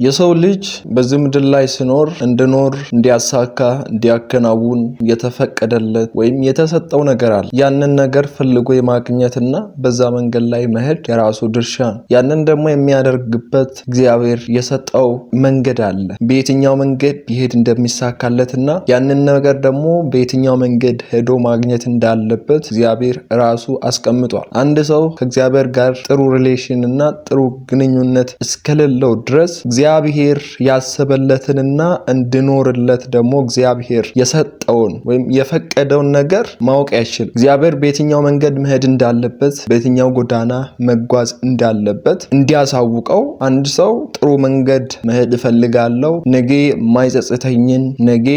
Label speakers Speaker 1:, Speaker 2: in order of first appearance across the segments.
Speaker 1: የሰው ልጅ በዚህ ምድር ላይ ሲኖር እንዲኖር፣ እንዲያሳካ፣ እንዲያከናውን የተፈቀደለት ወይም የተሰጠው ነገር አለ። ያንን ነገር ፈልጎ የማግኘትና በዛ መንገድ ላይ መሄድ የራሱ ድርሻ ነው። ያንን ደግሞ የሚያደርግበት እግዚአብሔር የሰጠው መንገድ አለ። በየትኛው መንገድ ቢሄድ እንደሚሳካለትና ያንን ነገር ደግሞ በየትኛው መንገድ ሄዶ ማግኘት እንዳለበት እግዚአብሔር ራሱ አስቀምጧል። አንድ ሰው ከእግዚአብሔር ጋር ጥሩ relation እና ጥሩ ግንኙነት እስከሌለው ድረስ እግዚአብሔር ያሰበለትንና እንዲኖርለት ደግሞ እግዚአብሔር የሰጠውን ወይም የፈቀደውን ነገር ማወቅ አይችልም። እግዚአብሔር በየትኛው መንገድ መሄድ እንዳለበት፣ በየትኛው ጎዳና መጓዝ እንዳለበት እንዲያሳውቀው አንድ ሰው ጥሩ መንገድ መሄድ እፈልጋለሁ፣ ነገ የማይጸጽተኝን፣ ነገ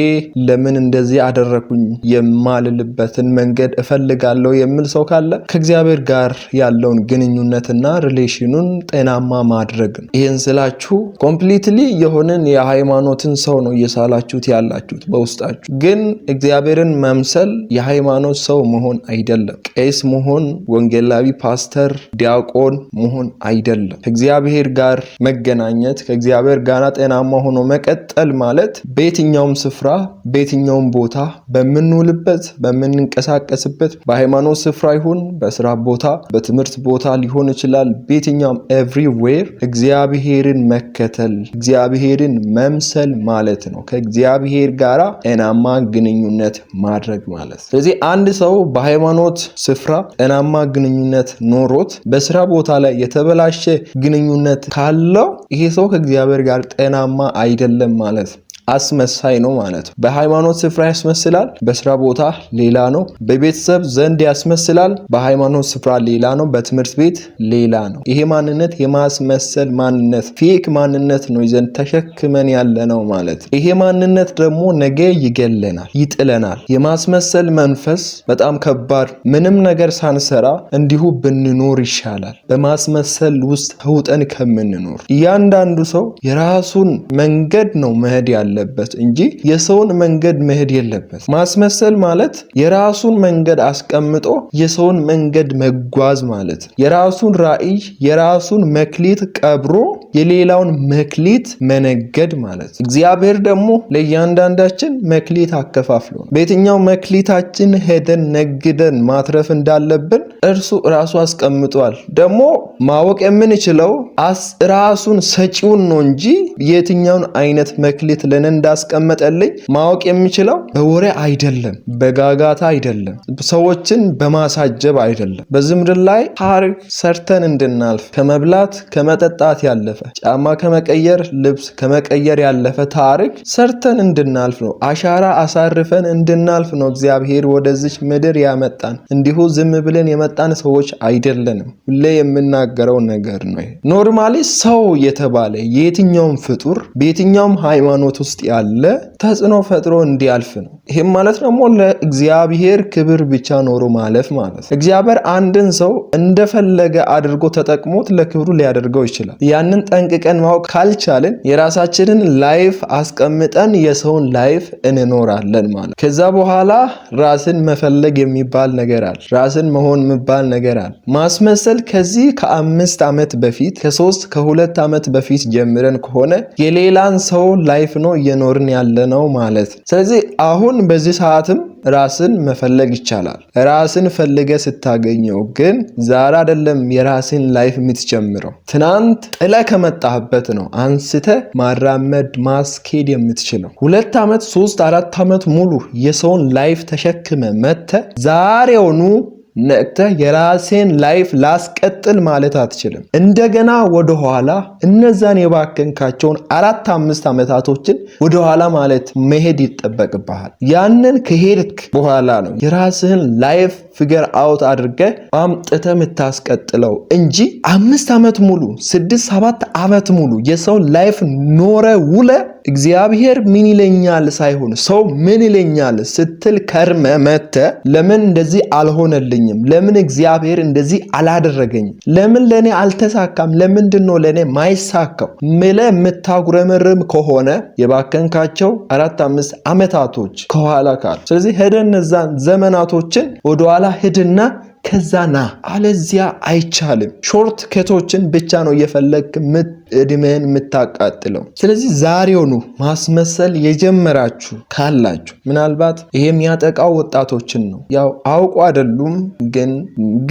Speaker 1: ለምን እንደዚህ አደረኩኝ የማልልበትን መንገድ እፈልጋለሁ የሚል ሰው ካለ ከእግዚአብሔር ጋር ያለውን ግንኙነትና relation ኑን ጤናማ ማድረግ ነው። ይህን ስላችሁ completely የሆንን የሃይማኖትን ሰው ነው እየሳላችሁት ያላችሁት በውስጣችሁ። ግን እግዚአብሔርን መምሰል የሃይማኖት ሰው መሆን አይደለም። ቄስ መሆን፣ ወንጌላዊ፣ ፓስተር፣ ዲያቆን መሆን አይደለም። ከእግዚአብሔር ጋር መገናኘት፣ ከእግዚአብሔር ጋር ጤናማ ሆኖ መቀጠል ማለት በየትኛውም ስፍራ፣ በየትኛውም ቦታ በምንውልበት፣ በምንንቀሳቀስበት፣ በሃይማኖት ስፍራ ይሁን፣ በስራ ቦታ፣ በትምህርት ቦታ ሊሆን ይችላል። በየትኛውም everywhere እግዚአብሔርን መከተል፣ እግዚአብሔርን መምሰል ማለት ነው። ከእግዚአብሔር ጋር ጤናማ ግንኙነት ማድረግ ማለት። ስለዚህ አንድ ሰው በሃይማኖት ስፍራ ጤናማ ግንኙነት ኖሮት በስራ ቦታ ላይ የተበላሸ ግንኙነት ካለው ይሄ ሰው ከእግዚአብሔር ጋር ጤናማ አይደለም ማለት ነው። አስመሳይ ነው ማለት ነው። በሃይማኖት ስፍራ ያስመስላል፣ በስራ ቦታ ሌላ ነው። በቤተሰብ ዘንድ ያስመስላል፣ በሃይማኖት ስፍራ ሌላ ነው። በትምህርት ቤት ሌላ ነው። ይሄ ማንነት የማስመሰል ማንነት፣ fake ማንነት ነው ይዘን ተሸክመን ያለ ነው ማለት ነው። ይሄ ማንነት ደግሞ ነገ ይገለናል፣ ይጥለናል። የማስመሰል መንፈስ በጣም ከባድ። ምንም ነገር ሳንሰራ እንዲሁ ብንኖር ይሻላል፣ በማስመሰል ውስጥ ተውጠን ከምንኖር። እያንዳንዱ ሰው የራሱን መንገድ ነው መሄድ ያለበት እንጂ የሰውን መንገድ መሄድ የለበት። ማስመሰል ማለት የራሱን መንገድ አስቀምጦ የሰውን መንገድ መጓዝ ማለት፣ የራሱን ራዕይ፣ የራሱን መክሊት ቀብሮ የሌላውን መክሊት መነገድ ማለት። እግዚአብሔር ደግሞ ለእያንዳንዳችን መክሊት አከፋፍሎ ነው። በየትኛው መክሊታችን ሄደን ነግደን ማትረፍ እንዳለብን እርሱ ራሱ አስቀምጧል። ደግሞ ማወቅ የምንችለው ራሱን ሰጪውን ነው እንጂ የትኛውን አይነት መክሊት ለኔ እንዳስቀመጠልኝ ማወቅ የሚችለው በወሬ አይደለም፣ በጋጋታ አይደለም፣ ሰዎችን በማሳጀብ አይደለም። በዚህ ምድር ላይ ታሪክ ሰርተን እንድናልፍ ከመብላት ከመጠጣት ያለፈ፣ ጫማ ከመቀየር፣ ልብስ ከመቀየር ያለፈ ታሪክ ሰርተን እንድናልፍ ነው። አሻራ አሳርፈን እንድናልፍ ነው እግዚአብሔር ወደዚች ምድር ያመጣን። እንዲሁ ዝም ብለን የመጣን ሰዎች አይደለንም። ሁሌ የምናገረው ነገር ነው። Normally ሰው የተባለ የትኛውም ፍጡር በየትኛውም ሃይማኖት ውስጥ ያለ ተጽዕኖ ፈጥሮ እንዲያልፍ ነው። ይህም ማለት ደግሞ ለእግዚአብሔር ክብር ብቻ ኖሮ ማለፍ ማለት ነው። እግዚአብሔር አንድን ሰው እንደፈለገ አድርጎ ተጠቅሞት ለክብሩ ሊያደርገው ይችላል። ያንን ጠንቅቀን ማወቅ ካልቻልን የራሳችንን life አስቀምጠን የሰውን life እንኖራለን ማለት። ከዛ በኋላ ራስን መፈለግ የሚባል ነገር አለ። ራስን መሆን የሚባል ነገር አለ። ማስመሰል ከዚህ ከ5 ዓመት በፊት፣ ከ3 ከ2 ዓመት በፊት ጀምረን ከሆነ የሌላን ሰው life ነው እየኖርን ያለነው ማለት ነው። ስለዚህ አሁን በዚህ ሰዓትም ራስን መፈለግ ይቻላል። ራስን ፈልገህ ስታገኘው ግን ዛሬ አይደለም የራስን life የምትጀምረው። ትናንት ጥለህ ከመጣህበት ነው አንስተህ ማራመድ፣ ማስኬድ የምትችለው። 2 ዓመት፣ 3፣ 4 ዓመት ሙሉ የሰውን life ተሸክመህ መጥተህ ዛሬውኑ ነቅተህ የራሴን life ላስቀጥል ማለት አትችልም። እንደገና ወደኋላ እነዛን የባከንካቸውን 4፣ 5 ዓመታቶችን ወደኋላ ማለት መሄድ ይጠበቅብሃል። ያንን ከሄድክ በኋላ ነው የራስህን life figure out አድርገህ አምጥተህ የምታስቀጥለው እንጂ 5 ዓመት ሙሉ፣ 6፣ 7 ዓመት ሙሉ የሰውን life ኖረህ ውለህ እግዚአብሔር ምን ይለኛል ሳይሆን ሰው ምን ይለኛል ስትል ከርመህ መጥተህ ለምን እንደዚህ አልሆነልኝም? ለምን እግዚአብሔር እንደዚህ አላደረገኝም? ለምን ለኔ አልተሳካም? ለምንድን ነው ለኔ ማይሳካው? ብለህ የምታጉረመርም ከሆነ የባከንካቸው 4፣ 5 ዓመታቶች ከኋላ ካሉ፣ ስለዚህ ሄደህ እነዛን ዘመናቶችን ወደኋላ ሂድና ከዛ ና፣ አለዚያ አይቻልም። Short cut ኦችን ብቻ ነው እየፈለግክ እድሜህን የምታቃጥለው። ስለዚህ ዛሬውኑ ማስመሰል የጀመራችሁ ካላችሁ፣ ምናልባት ይሄ የሚያጠቃው ወጣቶችን ነው። ያው አውቆ አይደሉም፣ ግን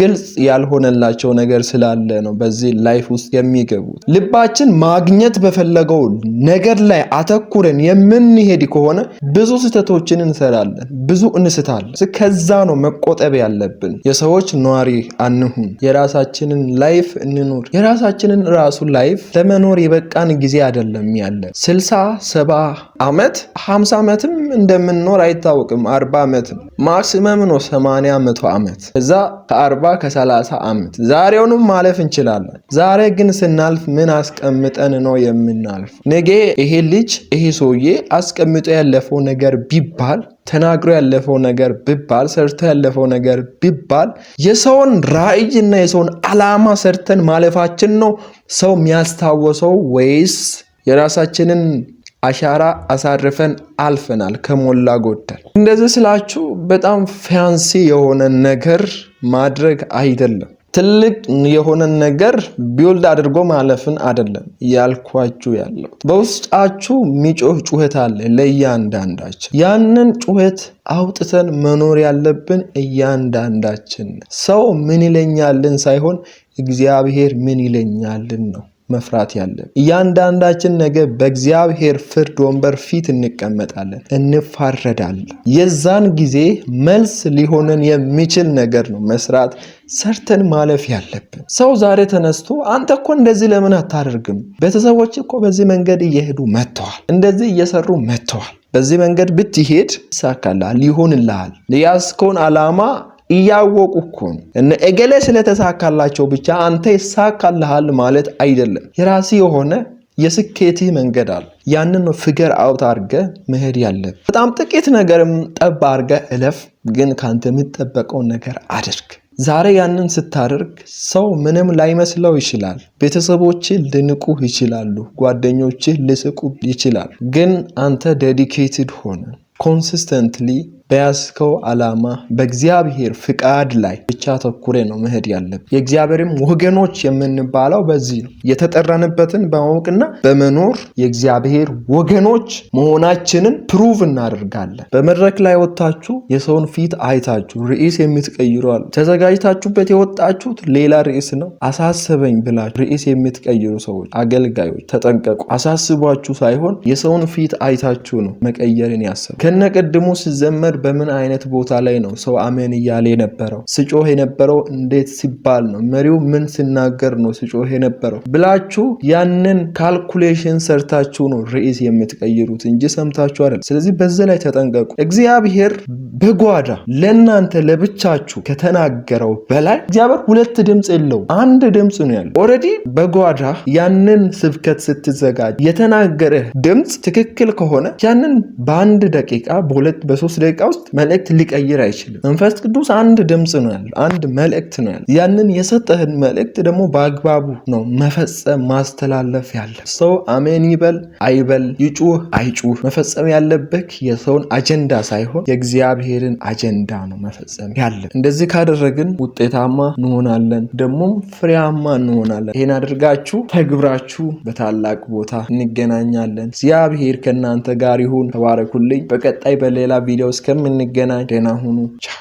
Speaker 1: ግልጽ ያልሆነላቸው ነገር ስላለ ነው በዚህ life ውስጥ የሚገቡት። ልባችን ማግኘት በፈለገው ነገር ላይ አተኩረን የምንሄድ ከሆነ ብዙ ስህተቶችን እንሰራለን፣ ብዙ እንስታለን። ከዛ ነው መቆጠብ ያለብን። የሰዎች ኗሪ አንሁን፣ የራሳችንን life እንኑር። የራሳችንን ራሱ life ለመኖር የበቃን ጊዜ አይደለም ያለን። 60፣ 70 ዓመት፣ 50 ዓመትም እንደምንኖር አይታወቅም። 40 ዓመትም maximum ነው፣ 80፣ 100 ዓመት፣ እዛ ከ40፣ ከ30 ዓመት ዛሬውንም ማለፍ እንችላለን። ዛሬ ግን ስናልፍ ምን አስቀምጠን ነው የምናልፍ? ነገ ይሄ ልጅ፣ ይሄ ሰውዬ አስቀምጦ ያለፈው ነገር ቢባል፣ ተናግሮ ያለፈው ነገር ቢባል፣ ሰርቶ ያለፈው ነገር ቢባል፣ የሰውን ራዕይና የሰውን ዓላማ ሰርተን ማለፋችን ነው ሰው የሚያስታውሰው ወይስ የራሳችንን አሻራ አሳርፈን አልፈናል? ከሞላ ጎደል እንደዚህ ስላችሁ በጣም fancy የሆነ ነገር ማድረግ አይደለም። ትልቅ የሆነ ነገር build አድርጎ ማለፍን አይደለም ያልኳችሁ ያለው። በውስጣችሁ የሚጮህ ጩኸት አለ ለእያንዳንዳችን። ያንን ጩኸት አውጥተን መኖር ያለብን እያንዳንዳችን። ሰው ምን ይለኛልን ሳይሆን እግዚአብሔር ምን ይለኛልን ነው መፍራት ያለብን። እያንዳንዳችን ነገ በእግዚአብሔር ፍርድ ወንበር ፊት እንቀመጣለን፣ እንፋረዳለን። የዛን ጊዜ መልስ ሊሆነን የሚችል ነገር ነው መስራት፣ ሰርተን ማለፍ ያለብን። ሰው ዛሬ ተነስቶ አንተ እኮ እንደዚህ ለምን አታደርግም? ቤተሰቦች እኮ በዚህ መንገድ እየሄዱ መጥተዋል፣ እንደዚህ እየሰሩ መጥተዋል። በዚህ መንገድ ብትሄድ ይሳካልሃል፣ ይሆንልሃል። የያዝከውን ዓላማ እያወቁ እኮ ነው። እነ እገሌ ስለተሳካላቸው ብቻ አንተ ይሳካልሃል ማለት አይደለም። የራስህ የሆነ የስኬትህ መንገድ አለ። ያንን ነው figure out አድርገህ መሄድ ያለብህ። በጣም ጥቂት ነገርም ጠብ አድርገህ እለፍ፣ ግን ከአንተ የሚጠበቀውን ነገር አድርግ። ዛሬ ያንን ስታደርግ ሰው ምንም ላይመስለው ይችላል። ቤተሰቦችህ ሊንቁህ ይችላሉ። ጓደኞችህ ሊስቁ ይችላሉ። ግን አንተ dedicated ሆነህ consistently በያዝከው ዓላማ በእግዚአብሔር ፍቃድ ላይ ብቻ አተኩረህ ነው መሄድ ያለብህ። የእግዚአብሔርም ወገኖች የምንባለው በዚህ ነው። የተጠራንበትን በማወቅና በመኖር የእግዚአብሔር ወገኖች መሆናችንን prove እናደርጋለን። በመድረክ ላይ ወጥታችሁ የሰውን ፊት አይታችሁ ርዕስ የምትቀይሩ አሉ። ተዘጋጅታችሁበት የወጣችሁት ሌላ ርዕስ ነው። አሳሰበኝ ብላችሁ ርዕስ የምትቀይሩ ሰዎች፣ አገልጋዮች ተጠንቀቁ። አሳስቧችሁ ሳይሆን የሰውን ፊት አይታችሁ ነው መቀየርን ያሰብ። ከነቅድሙ ሲዘመር በምን አይነት ቦታ ላይ ነው ሰው አሜን እያለ የነበረው? ስጮህ የነበረው እንዴት ሲባል ነው? መሪው ምን ሲናገር ነው ስጮህ የነበረው ብላችሁ ያንን calculation ሰርታችሁ ነው ርዕስ የምትቀይሩት እንጂ ሰምታችሁ አይደለም። ስለዚህ በዚህ ላይ ተጠንቀቁ። እግዚአብሔር በጓዳ ለእናንተ ለብቻችሁ ከተናገረው በላይ እግዚአብሔር ሁለት ድምፅ የለውም፣ አንድ ድምፅ ነው ያለው። Already በጓዳ ያንን ስብከት ስትዘጋጅ የተናገረህ ድምፅ ትክክል ከሆነ ያንን በአንድ ደቂቃ፣ በሁለት፣ በ3 ደቂቃ ውስጥ መልእክት ሊቀይር አይችልም። መንፈስ ቅዱስ አንድ ድምፅ ነው ያለው፣ አንድ መልእክት ነው ያለው። ያንን የሰጠህን መልእክት ደግሞ በአግባቡ ነው መፈጸም፣ ማስተላለፍ ያለብህ። ሰው አሜን ይበል አይበል፣ ይጩህ አይጩህ፣ መፈጸም ያለብህ የሰውን አጀንዳ ሳይሆን የእግዚአብሔርን አጀንዳ ነው መፈጸም ያለብህ። እንደዚህ ካደረግን ውጤታማ እንሆናለን፣ ደግሞም ፍሬያማ እንሆናለን። ይህን አድርጋችሁ ተግብራችሁ በታላቅ ቦታ እንገናኛለን። እግዚአብሔር ከእናንተ ጋር ይሁን። ተባረኩልኝ። በቀጣይ በሌላ ቪዲዮ እስከምንገናኝ ደህና ሁኑ። ቻው።